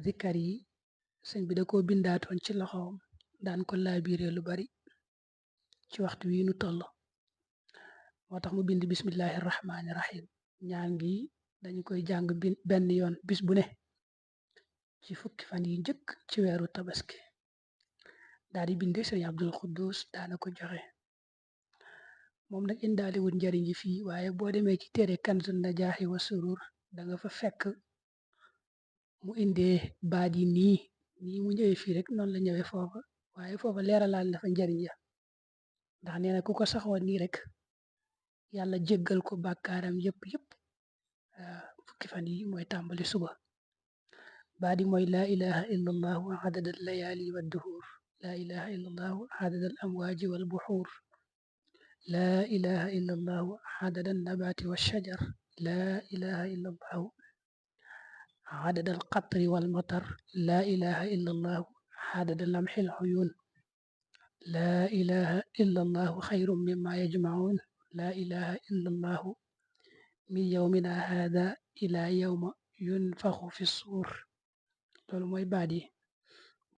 zikar yi sëñ bi da ko bindaatoon ci loxoom daan ko laabiré lu bari ci waxtu wi nu toll moo tax mu bind bismillahi rahmaani rahim ñaan gi dañu koy jàng benn yoon bis bu ne ci fukki fan yi njëkk ci weeru tabaski daal di bind sëñ Abdul Xuddus daana ko joxe moom nag indaaliwul njariñ yi fii waaye boo demee ci téere Kanzun Najaahi wa Surur da nga fa fekk mu indee baat yi nii mu ñëwee fii rek noonu la ñëwee foofa waaye foofa leeralaal dafa njariñ ya ndax nee na ku ko saxoon nii rek yàlla jéggal ko bàkkaaram yëpp fukki fan yi mooy tàmbali suba baat yi mooy laa ilaha illa allahu adada al layaali wa duhur laa ilaha illa allahu adada al amwaaji wal buxuur laa ilaha illa allahu adada al nabaati wa shajar laa ilaha illa allahu عدد القطر والمطر لا إله إلا الله عدد لمح العيون لا إله إلا الله خير مما يجمعون لا إله إلا الله من يومنا هذا إلى يوم ينفخ في الصور loolu mooy baat yi